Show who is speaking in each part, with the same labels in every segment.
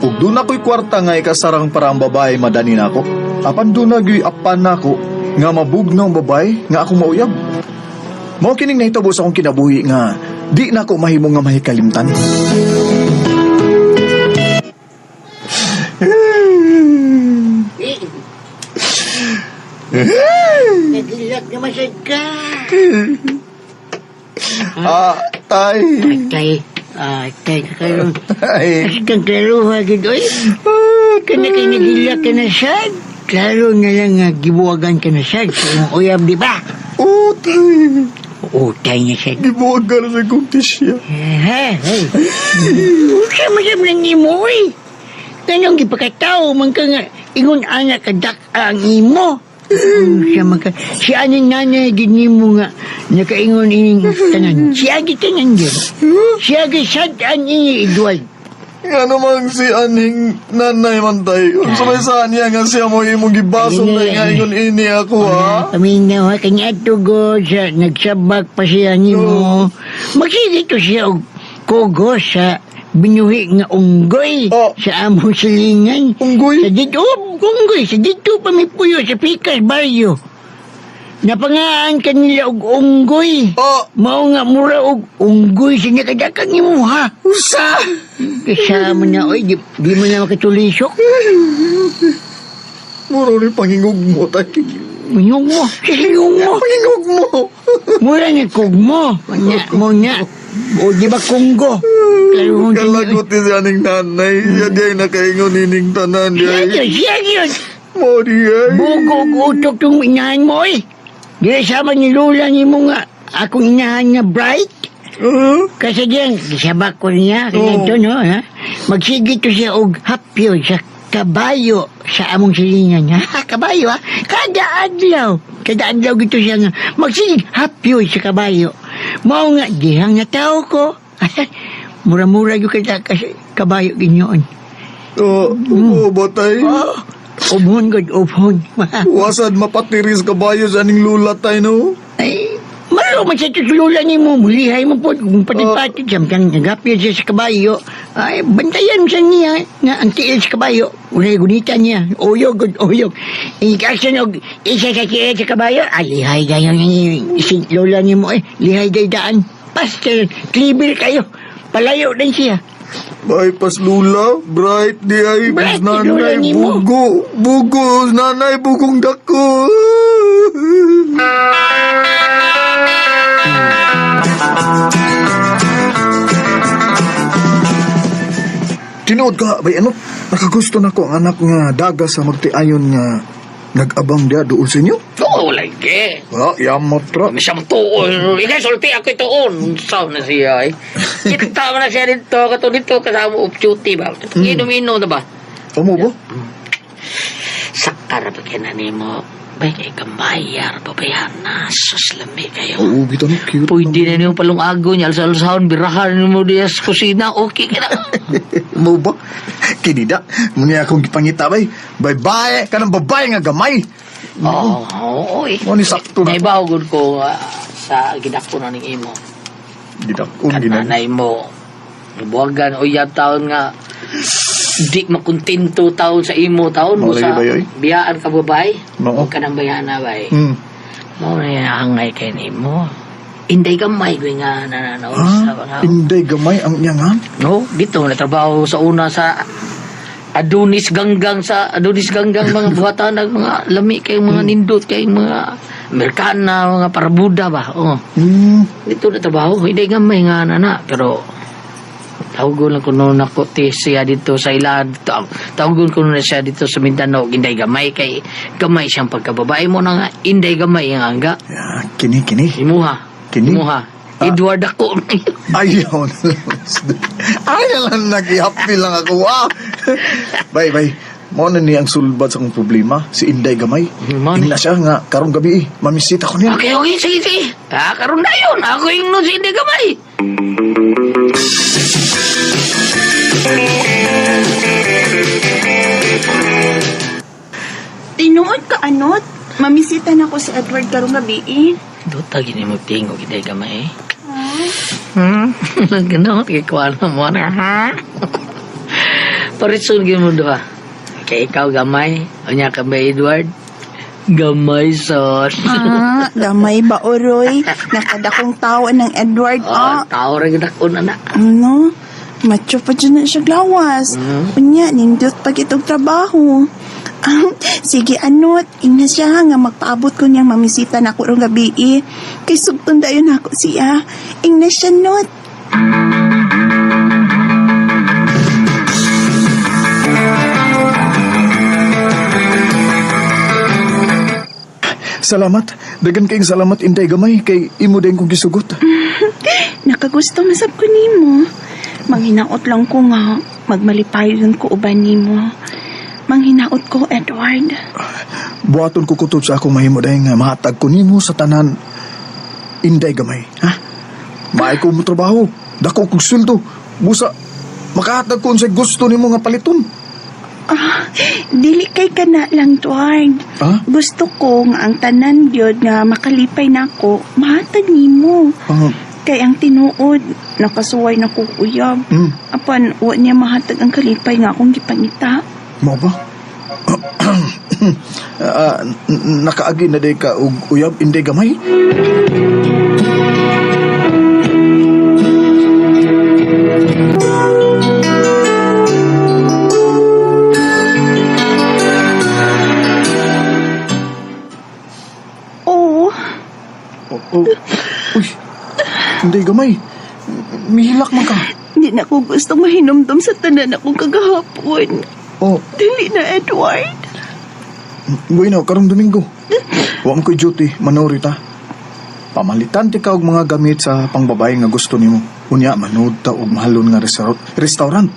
Speaker 1: Ug doon ako'y kwarta nga ikasarang para ang babae madani nako. Apan doon nagyoy apan nako nga mabugnaw ang babae nga akong mauyab. Mao kining nahitabo sa akong kinabuhi nga di nako mahimo nga mahikalimtan.
Speaker 2: Nagilak na masad ka.
Speaker 1: Ah, tay.
Speaker 2: Tay, ah, tay ka karon.
Speaker 1: Ay.
Speaker 2: Kasi kang klaruha gid oy. Kana kay nagilak ka na sad. Klaro na lang nga gibuwagan ka na sad sa imong uyab, di ba?
Speaker 1: Oh, tay.
Speaker 2: Utay niya sad.
Speaker 1: Gibuwag ka na sa kong tisya.
Speaker 2: Ha, hey. Unsa man sab nang imo oy? Kanang gipakatawo man ka nga ingon ana ka dak ang imo. Unsa man ka si aning nanay gid nimo nga nakaingon ining tanan. Siya gid tanan gid. Siya gid sad-an ini Edward.
Speaker 1: Nga namang si aning nanay man tay. Unsa may saan niya nga siya mo imong gibasong
Speaker 2: Ayun
Speaker 1: tay
Speaker 2: na.
Speaker 1: nga ingon ini ako ha.
Speaker 2: Paminaw ha, kanya ato go sa nagsabak pa siya nimo. Magsige to siya og kogo sa binuhi nga unggoy
Speaker 1: Oh.
Speaker 2: sa among silingan.
Speaker 1: Unggoy?
Speaker 2: Sa dito, oh, unggoy, sa dito pa may puyo sa Pikas Barrio. Napangaan kanila og unggoy.
Speaker 1: Oh,
Speaker 2: Mao nga mura og unggoy sa nakadakang imo ha.
Speaker 1: usa.
Speaker 2: Kasama na oy, di mo na makatulisok.
Speaker 1: Muro ni pangingog mo tay.
Speaker 2: Mingog mo, sisingog mo.
Speaker 1: Pangingog mo.
Speaker 2: Mura ni kugmo. Nya, mo nya. O di ba Konggo? Karoon
Speaker 1: Kalagot ni si aning nanay. Siya di ay nakaingon ining tanan di
Speaker 2: Siya
Speaker 1: ay.
Speaker 2: yun, siya yun.
Speaker 1: Mo di ay.
Speaker 2: Bugo og utok tong inahan mo oy. Di sama ni Lola ni mo nga akong inahan nga bright.
Speaker 1: Ah?
Speaker 2: Kasi diyan, gisabak ko niya, kaya
Speaker 1: Oo.
Speaker 2: ito, no, ha? Magsige to siya og hapyo sa kabayo sa among silingan. Ha, kabayo, ha? Kada adlaw. Kada adlaw gito siya nga. Magsige hapyo sa kabayo. Mao nga, dihang na tao ko. Mura-mura yung kada kasi kabayo ginyoon.
Speaker 1: Oh, oo ba tay?
Speaker 2: Oh, ubhon, God, ubhon.
Speaker 1: Wasad mapatiris kabayo sa aning lula tay no.
Speaker 2: Ay, maro man sa lula ni mo, mulihay mo po, kung patid-patid, samtang nagapil siya sa kabayo, ay, bantayan sa niya, nga ang tiil sa kabayo, unay gunita niya, uyog, god, uyog. Ikasan og isa sa tiil sa kabayo, ay, lihay dayon ni si lola ni mo, eh, lihay day daan. Pastor, cleaver kayo, palayo din siya.
Speaker 1: Bay pas lula, bright di ay
Speaker 2: Bright,
Speaker 1: pas
Speaker 2: lula
Speaker 1: nanay
Speaker 2: ni mo.
Speaker 1: bugo, bugo nanay bugong dako. Tinuod ka, bay ano, nakagusto na ko ang anak nga daga sa magtiayon nga nag-abang diya dool sa inyo.
Speaker 3: Oo, lagi.
Speaker 1: Ah, yamot ra.
Speaker 3: Kami siya tuon. Ikaw, sulti ako ituon. Saw na siya eh. Kita mo na siya dito. Kato dito, kasama off duty ba? Inom-inom na ba?
Speaker 1: Amo ba?
Speaker 3: Sakara pa kaya na nimo. Bay, kay kamayar, babayan na. Sus, lami kayo.
Speaker 1: Oo, bitaw no, cute.
Speaker 3: Pwede na niyo palungago niya. Alsa-alsahon, birahan mo diya sa kusina. Okay ka na.
Speaker 1: Mo ba? Kinida, muna akong gipangita bay. Bye-bye, kanang babae nga gamay.
Speaker 3: Oo, oo, eh.
Speaker 1: Mo ni sakto na.
Speaker 3: Naibaw gud ko sa gidako na ning imo.
Speaker 1: Gidakon gina.
Speaker 3: Kananay mo. Buwagan o yab taon nga di makontento taon sa imo taon mo
Speaker 1: Mao lagi
Speaker 3: sa
Speaker 1: ba yoy?
Speaker 3: biyaan ka babay.
Speaker 1: Mao.
Speaker 3: Huwag ka ng bayana bay. Mao na yan hangay kay nimo. Inday gamay ko nga nananaw sa
Speaker 1: Ah,
Speaker 3: mga.
Speaker 1: inday gamay ang iyang ha?
Speaker 3: No, dito na trabaho sa una sa Adonis Ganggang sa Adonis Ganggang mga buhatan ng mga lami kay mga nindot kay mga Amerikana mga parabuda ba. Oh. Dito na trabaho, hindi gamay nga na pero tawagon lang kuno nako ti siya dito sa ila tawagon kuno na siya dito sa Mindanao inday gamay kay gamay siyang pagkababae mo na nga inday gamay ang angga
Speaker 1: Ya, kini kini.
Speaker 3: imuha
Speaker 1: Kini?
Speaker 3: imuha
Speaker 1: Ah.
Speaker 3: Edward ako.
Speaker 1: Ayaw na lang. Ayaw lang, nag-happy lang ako. Ah. Bay, bay. Mao na ni ang sulbad sa akong problema, si Inday Gamay.
Speaker 3: Mao ni.
Speaker 1: Ingna siya nga, karong gabi eh, mamisita ko niya.
Speaker 3: Okay, okay, sige, sige. Ah, karon na yun. Ako yung nun si Inday Gamay.
Speaker 4: Tinuod ka, anot. Mamisita na ko si Edward karong gabi eh.
Speaker 3: Duta, gini mo tingog Inday Gamay. Ganun, kikuha na mo na, ha? Parison gyud mo duha. Kay ikaw gamay, unya ka ba Edward? Gamay sot.
Speaker 4: Ah, gamay ba oroy? Nakadakong tao ng Edward,
Speaker 3: Oh,
Speaker 4: ah.
Speaker 3: tao ra gyud ako na.
Speaker 4: Ano? Macho pa dyan na siya glawas. Unya, nindot pag itong trabaho. Ah, sige, anot. Ina siya nga magpaabot ko niyang mamisita na ako rong gabi eh. Kay sugtong dayon ako siya. Ingna siya, not.
Speaker 1: Salamat. Dagan kayong salamat, Inday Gamay, kay imo din kong gisugot.
Speaker 4: Nakagusto masab ko nimo. Manghinaot lang ko nga magmalipayon ko uban nimo. Manghinaot ko, Edward.
Speaker 1: Buhaton ko kutob sa akong mahimo dahil nga mahatag ko nimo sa tanan. Inday Gamay, ha? Maay ko mo trabaho. Dako kog sweldo. Busa, makahatag ko unsay gusto nimo nga paliton.
Speaker 4: Ah, dili kay kana lang, Edward.
Speaker 1: Ha?
Speaker 4: Gusto ko nga ang tanan gyud nga makalipay nako, mahatag nimo.
Speaker 1: Ah,
Speaker 4: Kay ang tinuod, nakasuway na ko uyab. Apan wa niya mahatag ang kalipay nga akong gipangita.
Speaker 1: Mao ba? Ah, nakaagi na day ka og uyab, Inday Gamay?
Speaker 4: Oo,
Speaker 1: Oh, oh. Uy, Inday Gamay. Mihilak man ka.
Speaker 4: di na ko gusto mahinumdum sa tanan akong kagahapon.
Speaker 1: Oh,
Speaker 4: Dili na, Edward.
Speaker 1: bueno, karong Domingo. Wa man ko'y duty, manuri ta. Pamalitan ti ka og mga gamit sa pangbabae nga gusto nimo. Unya manood ta og mahalon nga restaurant.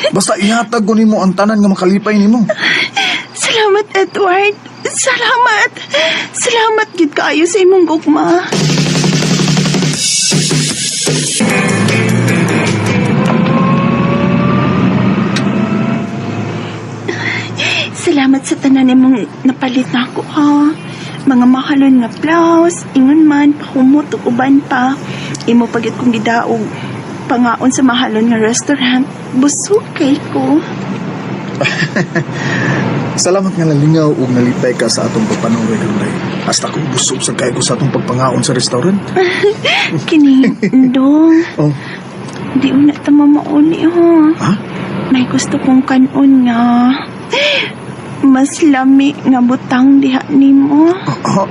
Speaker 1: Basta ihatag ko nimo ang tanan nga makalipay nimo.
Speaker 4: Salamat, Edward. Salamat. Salamat gid kaayo sa imong gugma. Salamat sa tanan nimong napalit na ako, ha. Mga mahalon nga blouse, ingon man, pahumot ug uban pa. Imo pagyud kong gidaog pangaon sa mahalon nga restaurant. Busog kay ko.
Speaker 1: Salamat nga nalingaw ug nalipay ka sa atong pagpanuwi karon. Hasta ko busog sa kay ko sa atong pagpangaon sa restaurant.
Speaker 4: Kini, dong.
Speaker 1: Oh,
Speaker 4: Di una ta mamauli, ha.
Speaker 1: ha?
Speaker 4: May gusto kong kanon nga. Mas lami nga butang diha nimo.
Speaker 1: Ah, ah,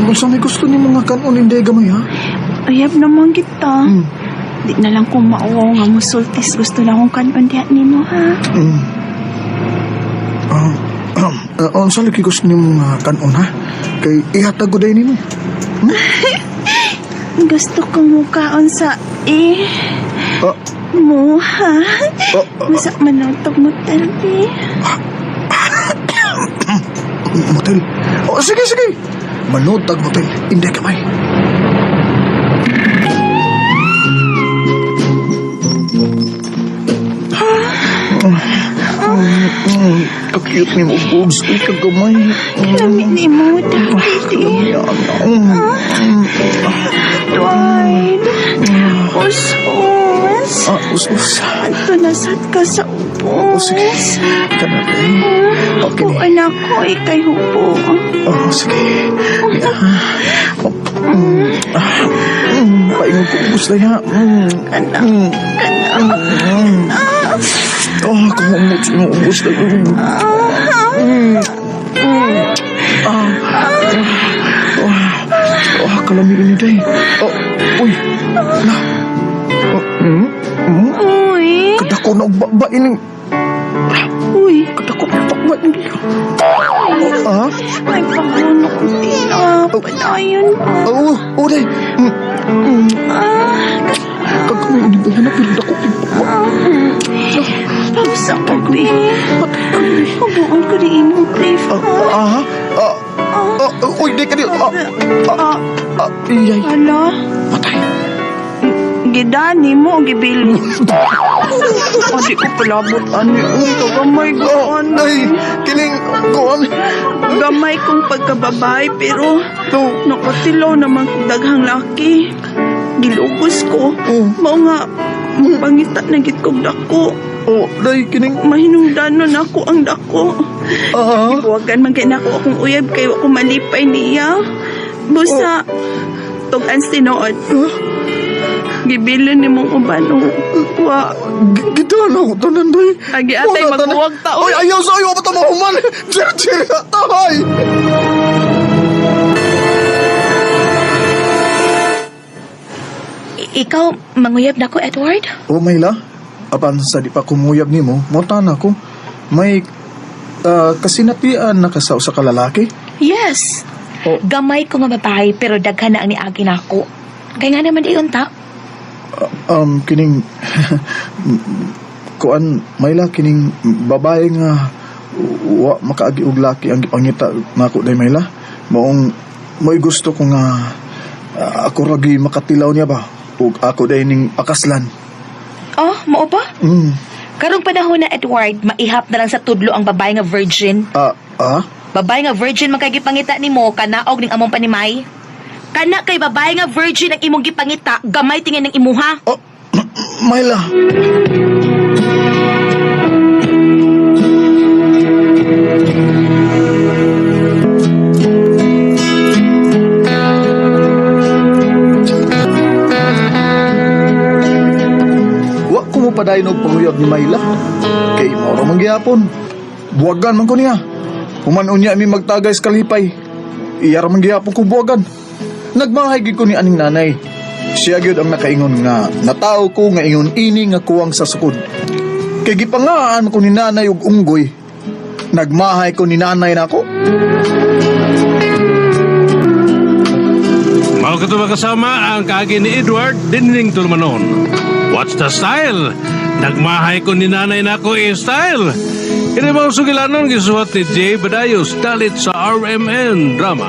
Speaker 1: Unsa may gusto nimo nga kanon Inday Gamay ha?
Speaker 4: Uyab naman kita.
Speaker 1: Mm.
Speaker 4: Di na lang ko mauwaw nga musultis. Gusto na akong kanon diha nimo, ha?
Speaker 1: Mm. Ah, unsa lagi gusto nimo nga kanon ha? Kay ihatag ko day nimo.
Speaker 4: Gusto kong mukaon sa eh
Speaker 1: Ah,
Speaker 4: mo, ha?
Speaker 1: ah, ah,
Speaker 4: Masa manotog mo talbi.
Speaker 1: motel. Oh, sige, sige. Manood tag motel. Inday Gamay. Ka-cute ni mo, boobs. Uy, kagamay.
Speaker 4: Lami ni mo, dati. Edward. Us-us.
Speaker 1: Ah, us-us.
Speaker 4: Ato nasad ka sa
Speaker 1: Oh,
Speaker 4: ubos.
Speaker 1: sige. Kana, eh. Okay.
Speaker 4: Ako, anak ko, ikay hubo.
Speaker 1: Oh, sige. Yeah. Oh, ah, paingon ko ubos na ya.
Speaker 4: Anak.
Speaker 1: Oh, kumumot sa imong ubos na yun. Ah. Oh, oh, kalami ini day. Oh, uy. Na. Oh,
Speaker 4: Uy.
Speaker 1: Kadako na og baba ini.
Speaker 4: Uy.
Speaker 1: Kadako na baba ini. Oh, ah?
Speaker 4: Ay, panguno kong tina. Padayon ba?
Speaker 1: Oh, oh, day.
Speaker 4: Ah,
Speaker 1: Kagkamay ini ba hanap pero dako og baba.
Speaker 4: pausa ko, be. Hubuon ko rin imong brief,
Speaker 1: Ah,
Speaker 4: ha?
Speaker 1: ah, ah, ah, uy, di ka di. Ah, ah,
Speaker 4: Ah,
Speaker 1: ah, iyay.
Speaker 4: hala.
Speaker 1: Patay.
Speaker 4: Gidani mo, gibili. O, di ko palabot, ano. Kagamay ko,
Speaker 1: Oh,
Speaker 4: ano.
Speaker 1: ay, kining, kuan.
Speaker 4: Gamay kong pagkababae, pero
Speaker 1: No.
Speaker 4: nakatilaw naman kong daghang laki. Gilugos ko.
Speaker 1: Oh.
Speaker 4: Mao nga, pangita na gid kong dako.
Speaker 1: Oh, day kining
Speaker 4: Mahinungdanon ako ang dako.
Speaker 1: ah.
Speaker 4: Ibuwagan man kay nako akong uyab kay wa ko malipay niya. Busa, tug-an tinuod. Gibilin ni mong uban o wa.
Speaker 1: Gitana ko tanan day.
Speaker 4: Agi atay
Speaker 1: Wala tanan.
Speaker 4: magbuwag ta,
Speaker 1: Oy,
Speaker 4: oy.
Speaker 1: ayaw sa ayaw pa ta mahuman. Jer atay.
Speaker 5: Ikaw, manguyab na ko, Edward?
Speaker 1: Oh, Mayla. Apan sa di pa kumuyab nimo, mo ko. May kasinatian na ka sa usa ka lalaki.
Speaker 5: Yes.
Speaker 1: Oh.
Speaker 5: Gamay ko nga babae, pero daghan na ang niagi nako. Kaya nga naman iyon ta.
Speaker 1: Kining kuan Mayla kining babae nga wa makaagi og laki ang gipangita nako day Mayla. Maong mo'y gusto ko nga ako ra gyud makatilaw niya ba ug ako day ning pakaslan.
Speaker 5: Oh, mao ba? Karong panahon na, Edward, maihap na lang sa tudlo ang babae nga virgin.
Speaker 1: Ah, ah?
Speaker 5: Babae nga virgin man kay gipangita nimo kanaog ning among panimay. Kana kay babae nga virgin ang imong gipangita, gamay tingin ng imuha.
Speaker 1: Oh, Mayla. Wa ko mo padayon og panguyab ni Mayla. Kay mao ra man gihapon. Buwagan man ko niya. Human unya mi magtagay sa kalipay. Iya ra man gihapon ko buwagan. Nagmahay gid ko ni aning nanay. Siya gyud ang nakaingon nga natao ko nga ingon ini nga kuwang sa sukod. Kay gipangaan ko ni nanay og unggoy. Nagmahay ko ni nanay nako.
Speaker 6: Mao kato kasama ang kaagi ni Edward Dinling Tulmanon. What's the style? Nagmahay ko ni nanay nako i style. Ini mga sugilanon gisuwat ni Jay Badayos dalit sa RMN Drama.